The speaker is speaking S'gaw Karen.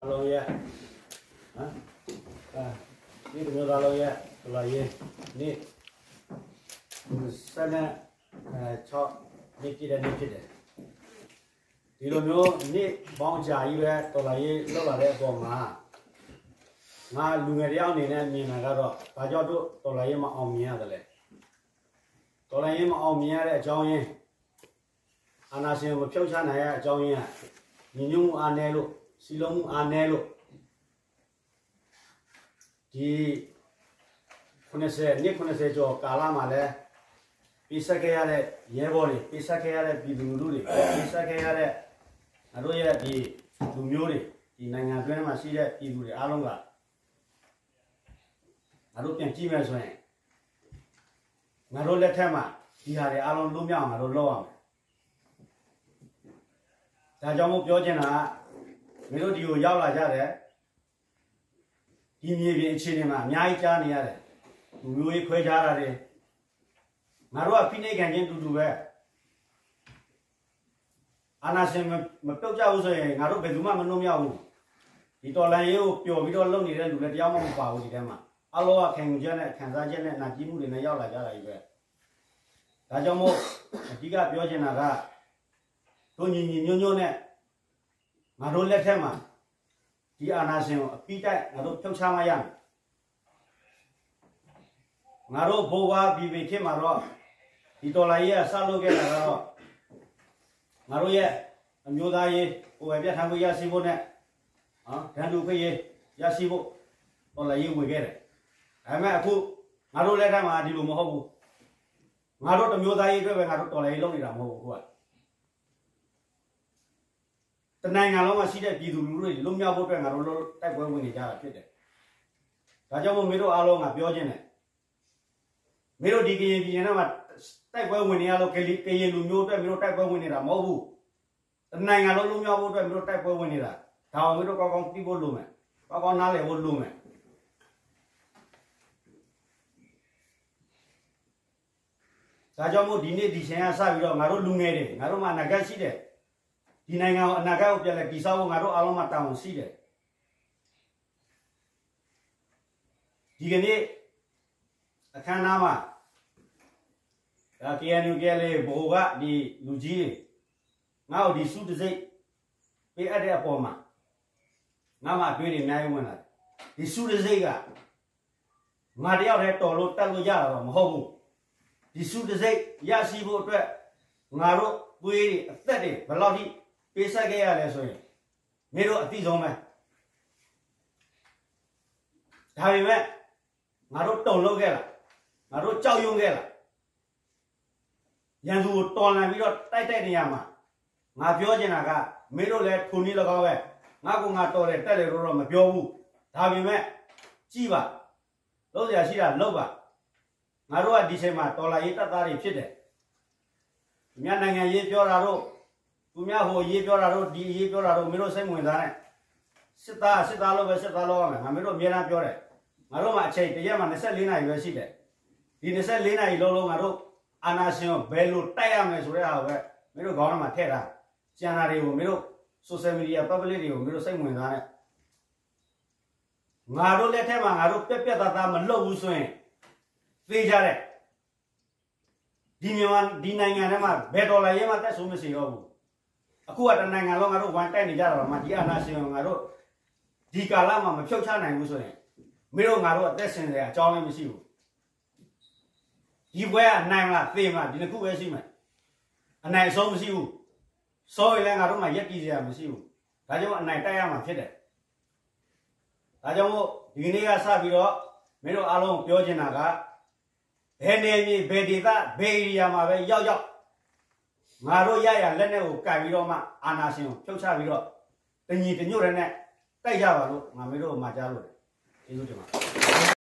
အားလုံးရဲ့ နေ့တစ်မျိုးသားလုံးရဲ့ တော်လှန်ရေးနေ့ နှစ်ဆယ့်နှစ် နှစ်ပြည့်တဲ့နေ့ဖြစ်တယ်။ ဒီလိုမျိုးနေ့ပေါင်းအကြာကြီးပဲ တော်လှန်ရေးလုပ်လာတဲ့အပေါ်မှာ ငါလူငယ်တစ်ယောက်အနေနဲ့မြင်တာကတော့ ဘာကြောင့်တို့တော်လှန်ရေးမအောင်မြင်ရသလဲ။ တော်လှန်ရေးမအောင်မြင်ရတဲ့အကြောင်းရင်း အာဏာရှင်ကိုမဖြုတ်ချနိုင်တဲ့အကြောင်းရင်းက ညီညွတ်မှုအားနည်းလို့ စည်းလုံးမှုအားနည်းလို့ ဒီ ခုနှစ်ဆယ် နှစ်ခုနှစ်ဆယ်ကျော်ကာလမှာလည်း ပေးဆပ်ခဲ့ရတဲ့ရဲဘော်တွေ ပေးဆပ်ခဲ့ရတဲ့ပြည်သူလူထုတွေ ပေးဆပ်ခဲ့ရတဲ့ ငါတို့ရဲ့ဒီလူမျိုးတွေ ဒီနိုင်ငံအတွင်းမှာရှိတဲ့ပြည်သူတွေအားလုံးက ငါတို့ပြန်ကြည့်မယ်ဆိုရင် ငါတို့လက်ထက်မှာ ဒီဟာတွေအားလုံးလွတ်မြောက်အောင်ငါတို့လုပ်ရမယ်။ ဒါကြောင့်မို့ပြောချင်တာက မင်းတို့ဒီကိုရောက်လာကြတယ်။ ဒီမြေပြင်အခြေအနေမှာအများကြီးကြားနေရတယ်။ လူမျိုးရေးခွဲခြားတာတွေ ငါတို့ကဖိနှိပ်ခံခြင်းတူတူပဲ။ အာဏာရှင်မမပြုတ်ကျဘူးဆိုရင် ငါတို့ဘယ်သူမှမလွတ်မြောက်ဘူး။ ဒီတော်လှန်ရေးကိုပျော်ပြီးတော့လုပ်နေတဲ့လူလည်းတစ်ယောက်မှမပါဘူးဒီထဲမှာ။ အားလုံးကခံယူချက်နဲ့ခံစားချက်နဲ့နာကျည်းမှုတွေနဲ့ရောက်လာကြတာကြီးပဲ။ ဒါကြောင့်မို့ အဓိကပြောချင်တာက တို့ညီညီညွတ်ညွတ်နဲ့ ငါတို့လက်ထက်မှာ ဒီအာဏာရှင်ကိုအပြီးတိုက်ငါတို့ဖြုတ်ချမှရမယ်။ ငါတို့ဘိုးဘွားဘီဘီခေတ်မှာတော့ ဒီတော်လှန်ရေးကစလုပ်ခဲ့တာကတော့ ငါတို့ရဲ့အမျိုးသားရေးကိုယ်ပိုင်ပြဋ္ဌာန်းခွင့်ရရှိဖို့နဲ့ တန်းတူခွင့်ရေးရရှိဖို့ တော်လှန်ရေးဝင်ခဲ့တယ်။ ဒါပေမဲ့အခု ငါတို့လက်ထက်မှာဒီလိုမဟုတ်ဘူး။ ငါတို့တစ်မျိုးသားရေးအတွက်ပဲငါတို့တော်လှန်ရေးလုပ်နေတာမဟုတ်ဘူး။ အခုက တစ်နိုင်ငံလုံးမှာရှိတဲ့ပြည်သူလူထုတွေလွတ်မြောက်ဖို့အတွက်ငါတို့တိုက်ပွဲဝင်နေကြတာဖြစ်တယ်။ ဒါကြောင့်မို့မင်းတို့အားလုံးငါပြောချင်တယ်။ မင်းတို့ဒီကရင်ပြည်နယ်ထဲမှာတိုက်ပွဲဝင်နေရလို့ ကရင်လူမျိုးအတွက်မင်းတို့တိုက်ပွဲဝင်နေတာမဟုတ်ဘူး။ တစ်နိုင်ငံလုံးလွတ်မြောက်ဖို့အတွက်မင်းတို့တိုက်ပွဲဝင်နေတာ။ ဒါကိုမင်းတို့ကောင်းကောင်းသိဖို့လိုမယ်။ ကောင်းကောင်းနားလည်ဖို့လိုမယ်။ ဒါကြောင့်မို့ဒီနေ့ဒီချိန်ကစပြီးတော့ငါတို့လူငယ်တွေ ငါတို့မှာအနာဂတ်ရှိတယ်။ ဒီနိုင်ငံကိုအနာဂတ်ကိုပြန်လည်တည်ဆောက်ဖို့ငါတို့အားလုံးမှာတာဝန်ရှိတယ်။ ဒီကနေ့အခမ်းအနားမှာ ဒါ KNU KNLA ဗဟိုကဒီ လူကြီးတွေ ငါ့ကိုဒီဆုတံဆိပ်ပေးအပ်တဲ့အပေါ်မှာ ငါ့မှာအတွေးတွေအများကြီးဝင်လာတယ်။ ဒီဆုတံဆိပ်က ငါတစ်ယောက်တည်းတော်လို့တက်လို့ရတာတော့မဟုတ်ဘူး။ ဒီဆုတံဆိပ်ရရှိဖို့အတွက် ငါတို့သွေးတွေအသက်တွေဘယ်လောက်ထိပေးဆပ်ခဲ့ရလဲဆိုရင် မင်းတို့အသိဆုံးပဲ။ ဒါပေမဲ့ ငါတို့တုန်လှုပ်ခဲ့လား။ ငါတို့ကြောက်ရွံ့ခဲ့လား။ ရန်သူကိုတော်လှန်ပြီးတော့တိုက်တဲ့နေရာမှာ ငါပြောချင်တာက မင်းတို့လည်းထိုနည်းလည်းကောင်းပဲ ငါ့ကိုငါတော်တယ်တက်တယ်လို့တော့မပြောဘူး။ ဒါပေမဲ့ ကြည့်ပါ။ လုပ်စရာရှိတာလုပ်ပါ။ ငါတို့ကဒီချိန်မှာတော်လှန်ရေးတပ်သားတွေဖြစ်တယ်။ သူများနိုင်ငံရေးပြောတာတို့ သူများဟိုအရေးပြောတာတို့ ဒီအရေးပြောတာတို့ မင်းတို့စိတ်မဝင်စားနဲ့။ စစ်သားကစစ်သားလုပ်ပဲ စစ်သားလုပ်ရမယ်။ ငါမင်းတို့အမြဲတမ်းပြောတယ်။ ငါတို့မှာအချိန်တစ်ရက်မှာနှစ်ဆယ့်လေးနာရီပဲရှိတယ်။ ဒီနှစ်ဆယ့်လေးနာရီလုံးလုံးငါတို့အာဏာရှင်ကိုဘယ်လိုတိုက်ရမလဲဆိုတဲ့ဟာကိုပဲမင်းတို့ခေါင်းထဲမှာထည့်ထား။ ကျန်တာတွေကိုမင်းတို့ social media public တွေကိုမင်းတို့စိတ်မဝင်စားနဲ့။ ငါတို့လက်ထက်မှာငါတို့ပြတ်ပြတ်သားသားမလုပ်ဘူးဆိုရင် သေချာတယ်။ ဒီမြန်မာဒီနိုင်ငံထဲမှာဘယ်တော်လှန်ရေးမှအသက်ဆုံးမစေတော့ဘူး။ အခုကတစ်နိုင်ငံလုံးငါတို့ဝိုင်းတိုက်နေကြတာပါမှဒီအာဏာရှင်ကိုငါတို့ဒီကာလမှာမဖြုတ်ချနိုင်ဘူးဆိုရင် မင်းတို့ငါတို့အသက်ရှင်နေတဲ့အကြောင်းလည်းမရှိဘူး။ ဒီပွဲကအနိုင်မလားသေမလားဒီနှစ်ခုပဲရှိမယ်။ အနိုင်အဆုံးမရှိဘူး။ ဆုံးရင်လည်းငါတို့မှာရပ်တည်စရာမရှိဘူး။ ဒါကြောင့်အနိုင်တိုက်ရမှာဖြစ်တယ်။ ဒါကြောင့်မို့ဒီကနေ့ကစပြီးတော့မင်းတို့အားလုံးကိုပြောချင်တာက ဘယ်နယ်မြေဘယ်ဒေသဘယ် area မှာပဲရောက်ရောက် ငါတို့ရရလက်နက်ကိုကိုင်ပြီးတော့မှအာဏာရှင်ကိုဖြုတ်ချပြီးတော့တညီတညွတ်တည်းနဲ့တိုက်ကြပါလို့ငါမင်းတို့ကိုမှာကြားလိုတယ်။ ကျေးဇူးတင်ပါတယ်။